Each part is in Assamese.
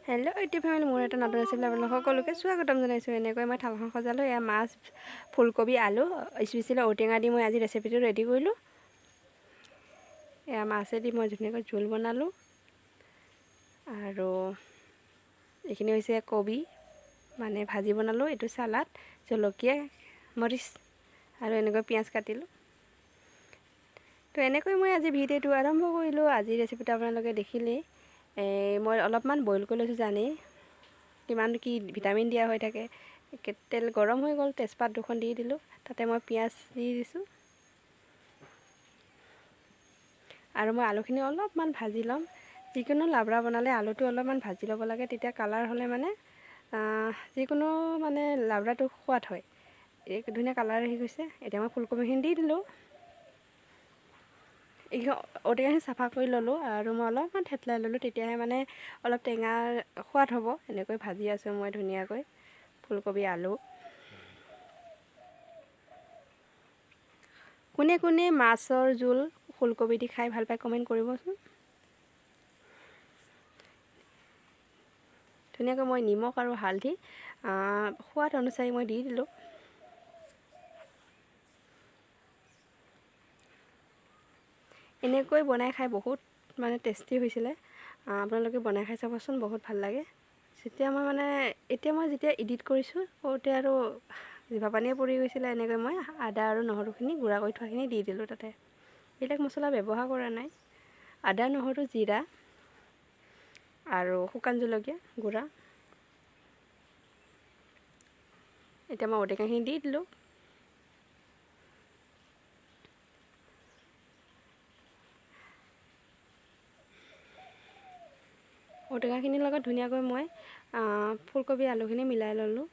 হেল্ল' ইউটিউব ফেমিলি, মোৰ এটা নতুন ৰেচিপি আপোনালোক সকলোকে স্বাগতম জনাইছোঁ। এনেকৈ মই থালখন সজালোঁ। এয়া মাছ, ফুলকবি, আলু, স্পেচিয়েলি ঔটেঙা দি মই আজি ৰেচিপিটো ৰেডি কৰিলোঁ। এয়া মাছেদি মই ধুনীয়াকৈ জোল বনালোঁ। আৰু এইখিনি হৈছে কবি মানে ভাজি বনালোঁ, এইটো চালাড, জলকীয়া, মৰিচ আৰু এনেকৈ পিঁয়াজ কাটিলোঁ। তো এনেকৈ মই আজি ভিডিঅ'টো আৰম্ভ কৰিলোঁ। আজিৰ ৰেচিপিটো আপোনালোকে দেখিলেই। মই অলপমান বইল কৰি লৈছোঁ, জানেই কিমান কি ভিটামিন দিয়া হৈ থাকে। তেল গৰম হৈ গ'ল, তেজপাত দুখন দি দিলোঁ, তাতে মই পিঁয়াজ দি দিছোঁ আৰু মই আলুখিনি অলপমান ভাজি ল'ম। যিকোনো লাবৰা বনালে আলুটো অলপমান ভাজি ল'ব লাগে, তেতিয়া কালাৰ হ'লে মানে যিকোনো মানে লাবৰাটো সোৱাদ হয়। এই ধুনীয়া কালাৰ আহি গৈছে। এতিয়া মই ফুলকবিখিনি দি দিলোঁ। এইখিনি ঔটেঙাখিনি চাফা কৰি ল'লোঁ আৰু মই অলপমান থেতলাই ল'লোঁ, তেতিয়াহে মানে অলপ টেঙা সোৱাদ হ'ব। এনেকৈ ভাজি আছোঁ মই ধুনীয়াকৈ ফুলকবি আলু। কোনে কোনে মাছৰ জোল ফুলকবি দি খাই ভাল পায় কমেণ্ট কৰিবচোন। ধুনীয়াকৈ মই নিমখ আৰু হালধি সোৱাদ অনুযায়ী মই দি দিলোঁ। এনেকৈ বনাই খাই বহুত মানে টেষ্টি হৈছিলে। আপোনালোকে বনাই খাই চাবচোন, বহুত ভাল লাগে। যেতিয়া মই মানে এতিয়া মই যেতিয়া এডিট কৰিছোঁ কৰোঁতে আৰু জিভা পানীয়ে পৰি গৈছিলে। এনেকৈ মই আদা আৰু নহৰুখিনি গুড়া কৰি থোৱাখিনি দি দিলোঁ। তাতে বেলেগ মছলা ব্যৱহাৰ কৰা নাই, আদা নহৰু জিৰা আৰু শুকান জলকীয়া গুড়া। এতিয়া মই ঔটেঙাখিনি দি দিলোঁ। ঔটেঙাখিনিৰ লগত ধুনীয়াকৈ মই ফুলকবি আলুখিনি মিলাই ল'লোঁ।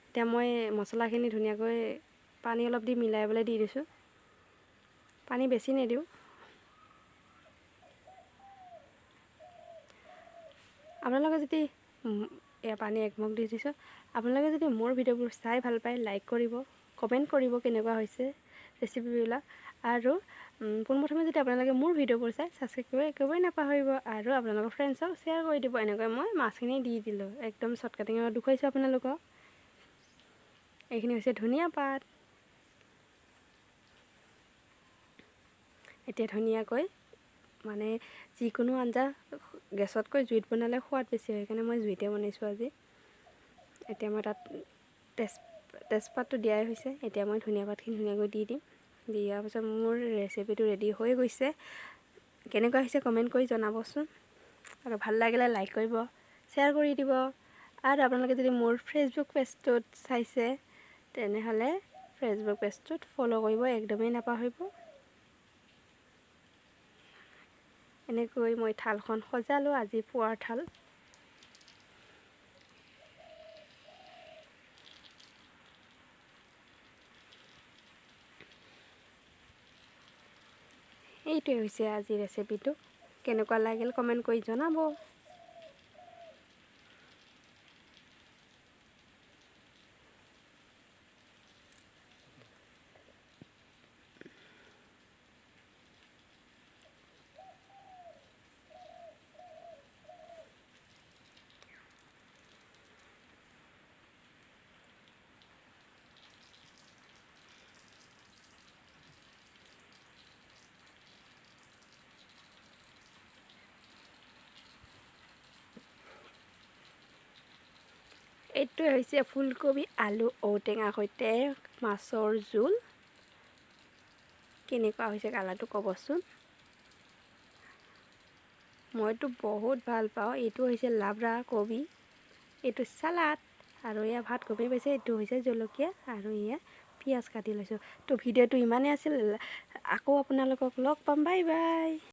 এতিয়া মই মছলাখিনি ধুনীয়াকৈ পানী অলপ দি মিলাই পেলাই দি দিছোঁ, পানী বেছি নিদিওঁ। আপোনালোকে যদি এয়া পানী একমগ দি দিছোঁ। আপোনালোকে যদি মোৰ ভিডিঅ'বোৰ চাই ভাল পায় লাইক কৰিব, কমেণ্ট কৰিব কেনেকুৱা হৈছে ৰেচিপিবিলাক। আৰু পোনপ্ৰথমে যদি আপোনালোকে মোৰ ভিডিঅ'বোৰ চাই ছাবস্ক্ৰাইব কৰিব একেবাৰে নাপাহৰিব আৰু আপোনালোকৰ ফ্ৰেণ্ডছক শ্বেয়াৰ কৰি দিব। এনেকৈ মই মাছখিনি দি দিলোঁ, একদম শ্বৰ্ট কাটিঙত দেখুৱাইছোঁ আপোনালোকক। এইখিনি হৈছে ধনিয়া পাত। এতিয়া ধুনীয়াকৈ মানে যিকোনো আঞ্জা গেছতকৈ জুইত বনালে সোৱাদ বেছি হয়, সেইকাৰণে মই জুইতে বনাইছোঁ আজি। এতিয়া মই তাত তেজপাতটো দিয়াই হৈছে। এতিয়া মই ধনিয়া পাতখিনি ধুনীয়াকৈ দি দিম। দিয়াৰ পিছত মোৰ ৰেচিপিটো ৰেডি হৈ গৈছে। কেনেকুৱা হৈছে কমেণ্ট কৰি জনাবচোন। আৰু ভাল লাগিলে লাইক কৰিব, শ্বেয়াৰ কৰি দিব। আৰু আপোনালোকে যদি মোৰ ফেচবুক পেজটোত চাইছে তেনেহ'লে ফেচবুক পেজটোত ফ'ল' কৰিব একদমেই নাপাহৰিব। এনেকৈ মই থালখন সজালোঁ, আজি পুৱাৰ থাল। এইটোৱে হৈছে আজি ৰেচিপিটো। কেনেকুৱা লাগিল কমেণ্ট কৰি জনাব। এইটোৱে হৈছে ফুলকবি আলু ঔটেঙাৰ সৈতে মাছৰ জোল। কেনেকুৱা হৈছে কালাৰটো ক'বচোন। মইতো বহুত ভাল পাওঁ। এইটো হৈছে লাবৰা কবি, এইটো চালাড আৰু এয়া ভাত গমেই পাইছে। এইটো হৈছে জলকীয়া আৰু এয়া পিঁয়াজ কাটি লৈছোঁ। তো ভিডিঅ'টো ইমানেই আছিল। আকৌ আপোনালোকক লগ পাম। Bye bye.